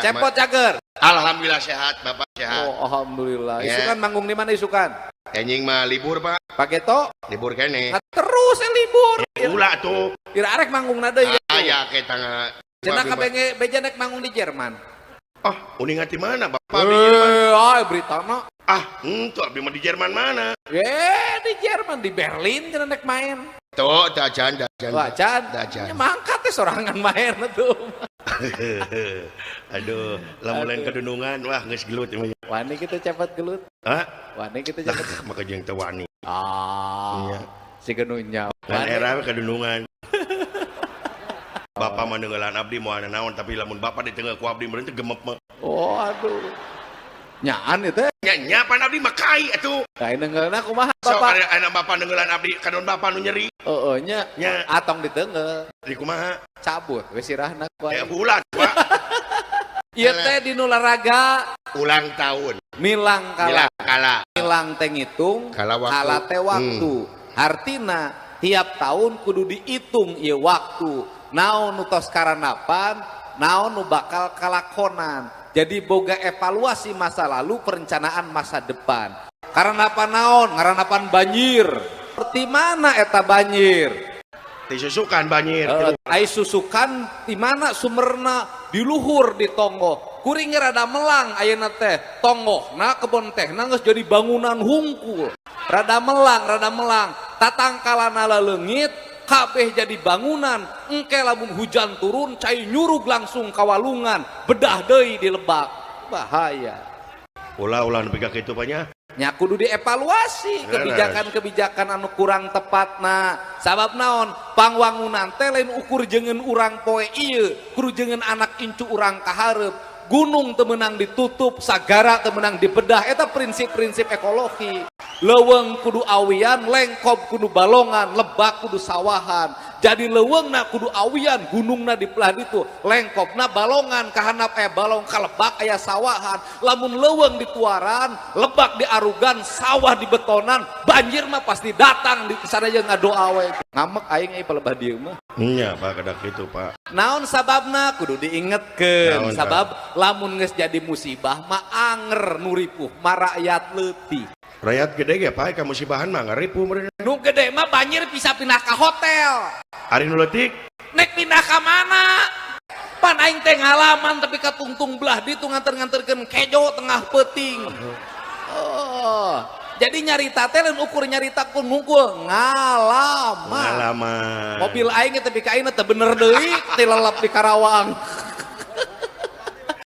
Cepot cager. Alhamdulillah sehat, Bapak sehat. Oh, alhamdulillah. Ya. Isukan manggung di mana isukan? Enjing mah libur, Pak. Pak Geto? Libur keneh. Nah, terus libur. Ulah tuh. Kira arek manggung na deui. Aya ke tangga. Cenah kabenge beja nek manggung di Jerman. Ah, uninga di mana Bapak di Jerman? Eh, ay beritana. Ah, henteu abdi mah di Jerman mana? Eh, di Jerman di Berlin cenah nek main. Tuh, dajan, dajan. Wah, can. Dajan. Ya, mangkat teh sorangan main tuh. Aduh, lamun lain kedunungan, wah geus gelut ieu mah. Wani kita cepat gelut. Hah? Wani kita cepat. Maka jeung teu wani. Ah. Iya. Si genunya. Lain era kedunungan. Bapak mah neunggelan abdi moal naon, tapi lamun bapak ditengah ku abdi meureun teh gemep mah. Oh, aduh. Nyaan itu. Nya nya pan abdi mah kai atuh. Lain neunggeulna kumaha Sok bapak? ada anak bapak neunggelan abdi, kadon bapak nu nyeri. Heeh nya. Nya. Atong diteunggeul. Di kumaha? Cabut we sirahna ku Eh aing. ulah, Pak. Ieu teh di olahraga Ulang tahun. Milang kala. Milang kala. Milang teh ngitung, Kala waktu. kala teh waktu. Hartina tiap tahun kudu dihitung ieu waktu. Naon nu tos karanapan, naon nu bakal kalakonan. Jadi boga evaluasi masa lalu, perencanaan masa depan. Karena apa naon? Ngaranapan banjir. Seperti mana eta banjir? Disusukan banjir. Ai susukan di mana sumberna? Di luhur di tonggoh. Kuring rada melang ayeuna teh. Tonggohna kebon tehna geus jadi bangunan hungkul. Rada melang, rada melang. Tatangkalana laleungit, kabeh jadi bangunan. Engke lamun hujan turun, cai nyurug langsung ka walungan, bedah deui di lebak. Bahaya. Ulah-ulah nepi ka kitu Pak nya. Nya kudu dievaluasi kebijakan-kebijakan anu kurang tepatna. Sabab naon? Pangwangunan teh lain ukur jengen urang poe ieu, kudu jengen anak incu urang kahareup. Gunung teu meunang ditutup, sagara teu meunang dibedah, eta prinsip-prinsip ekologi. Leuweung kudu awian, lengkob kudu balongan, lebak kudu sawahan. Jadi leuweungna kudu awian, gunungna di belah ditu, lengkobna balongan, kahanap aya balong, ka lebak aya sawahan. Lamun leuweung dituaran, lebak diarugan, sawah dibetonan, banjir mah pasti datang di sana jeung ngadoa we. Ngamek aing euy palebah dieu mah. Nya Pak kedak kitu Pak. Naon sababna kudu diingetkeun. Naon, Pak? Sabab lamun geus jadi musibah mah anger nu ripuh mah rakyat leutik. Rakyat gede ge Pak ka musibahan mah ngaripuh meureun. Nu gede mah banjir bisa pindah ka hotel. Ari nu leutik Nek pindah ka mana? Pan aing teh ngalaman tapi ka tungtung belah ditu nganter-nganterkeun kejo tengah peuting. Oh. Jadi nyarita teh lain ukur nyarita kun ngungkul ngalaman. Pengalaman. Mobil aing teh tapi ka aing teh bener deui tilelep di Karawang.